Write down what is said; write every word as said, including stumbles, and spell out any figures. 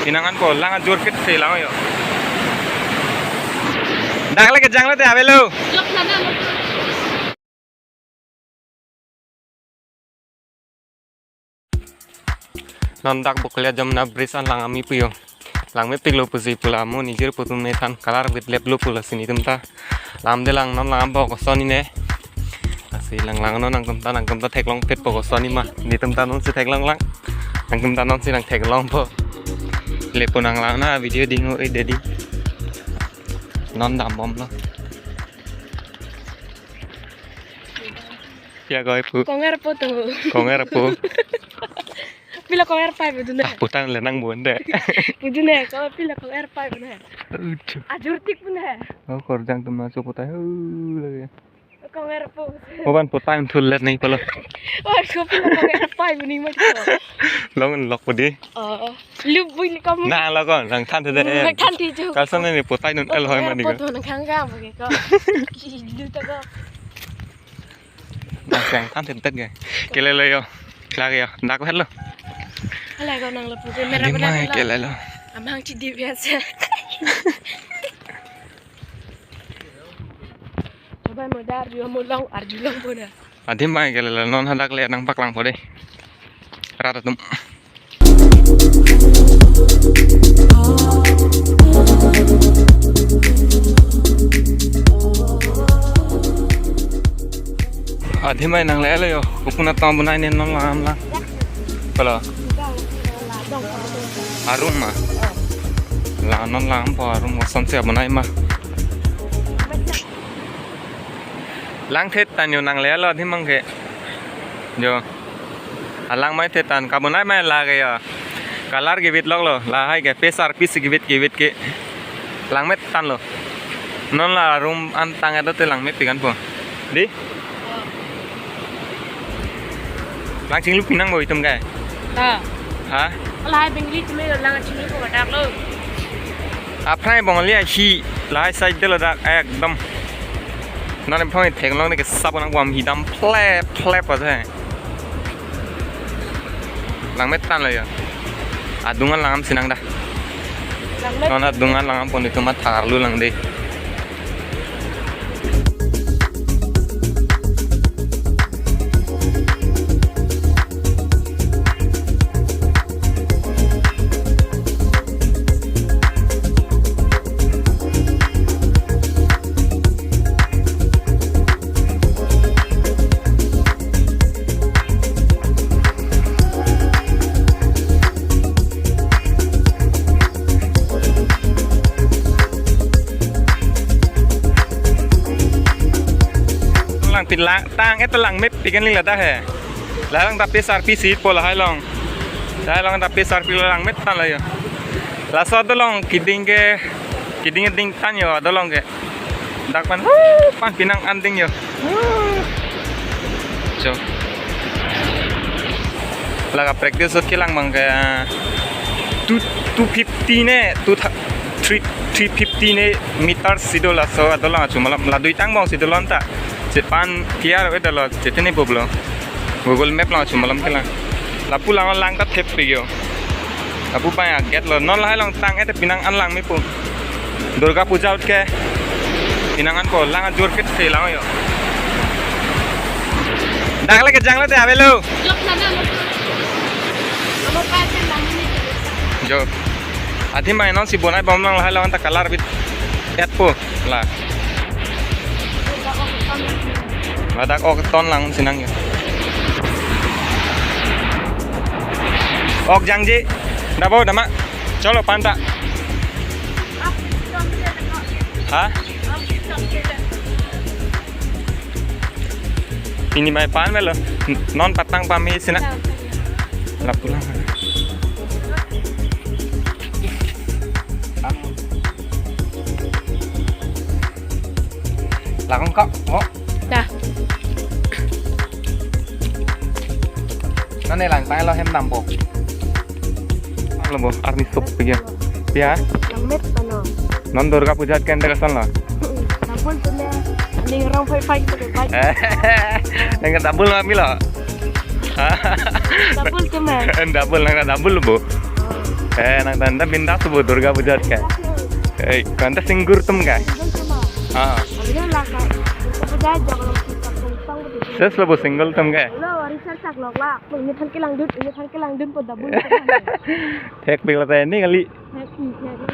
Pinang anpo, lang ajor kit se lang yo. Dak le kejang le te avelo. Non dak Bokolia Jamuna Bridge an lang ami pu yo. Lang mepiklo pusi pu la mo nijir putum methan kalar bit leplo pu lasi netum ta. Lam de lang non lang ampo koson ne. Lasi lang lang non nangtum ta nangtum ta theklong pet po koson ma. Netum ta non si theklong lang. Nangtum ta non si nang theklongpo. Lepo nang lang na video ding o e dedi. Non dambomlo. Pia koi pu. Konger po to. Konger po. Pila konger pai betul ne. Ah, putang le nang bon de. Betul ne, ko pila konger pai betul ne. Udah. Ajur tik pun ne. Oh, korjang tum masuk putai. Hu lagi. Konger po. Oh, ban putang thul let nahi palo. Oh, ko pila konger pai bening ma. Long lok pudi. Oh. Lu bui ni kamu. Na lo kon, nang than the de. Nang than the jo. Kalson ni putai nun el hoi mani ko. Nang khang ga bagi ko. Ki lu ta ko. Nang khang than the de ga. Kele lo yo. Lagi yo. Dak het lo. Ala ko nang lo pu ke mera. Adi bana mai lo. Kele lo. Amang chidi biasa. Coba modar juga mau long arjulong pun ya. Adi mai kele lo non hadak le nang paklang po de. Rat atum. Adi mai nang le lo yo, kupuna tong bunai ne non lang lang. Pala. Arum ma. La non lang po arum koson si abunai ma. Lang thet tan yo nang le lo adi mang ke. Jo. Alang mai thet tan kabunai mai lake yo. Kalar kevit lok lo. Lahai ke pesar pisi kevit kevit ke. Lang met tan lo. Non la room an tang edo te lang mepik anpo. Di? Lang chinglu pinang bo itum kai. Ta. Ha? Lahai Bengali chinglu lang chinglu ko dak lo. Aphrang Bengali ahi lahai side de lo dak ekdom. Non aphrang theklong ne ke sab nang kwam hidam plep plep ase. Lang met tan lo yo. Adung an lang am sinang da. Lang met. Non adung an lang am pon itum athar lu lang de. Lang pin lang tang et lang mepik an li ladak he. Lahai along ta pesar pisi po lahai along. Lahai along ta pesar pi lang met tan lo yo. Laso adolong keding ke keding ding tan yo adolong ke. Dak pan, huh, pan pinang an ding yo. Huh. Jo. Lake practice so kelang mang ke, uh, two, two fifty ne, two thou-, three, three fifty ne meter si do laso adolong achu malam la dui tang bong si do lon ta. Chepan kiar we dalo chetene boblo. Google Map lang achu malam kelang. Lapu lang lang ta thep pe yo. Lapu pa ya gate lo. Non lahai along tang et pinang an lang mepo. Durga Puja ut ke. Pinang anpo lang ajor kit se lang yo. Dak le kejang le te avelo. Jo. Athi mai non si bonai bom lang lahai along ta kalar bit et po la. Ladak ok ton lang sinang yo. Ok jangji. Dabo dama. Cholo panta. Ha? Pini mai pan melo. Non patang pami sina. Lapu lang. Lakong kok. Oh. Dah. Nane lang tang lo hem dampo. Lo bo arni sok pia. Pia. Lang met ano. Non Durga Puja kendra kasan lo. Double tu ne. Ning rong phai phai tu phai. Nang double ma milo. Double tu me. Double nang double bo. Eh, nangtum ta bindas pu Durga Puja ke. Eh, nangtum ta single atum ke? Ah. Ses lo pu single atum ke? Lo, recharge chak lok lak. Lo, ini than kelang dun, ini than kelang dun po double. Thek pik lo ta ini kali. Thek, thek.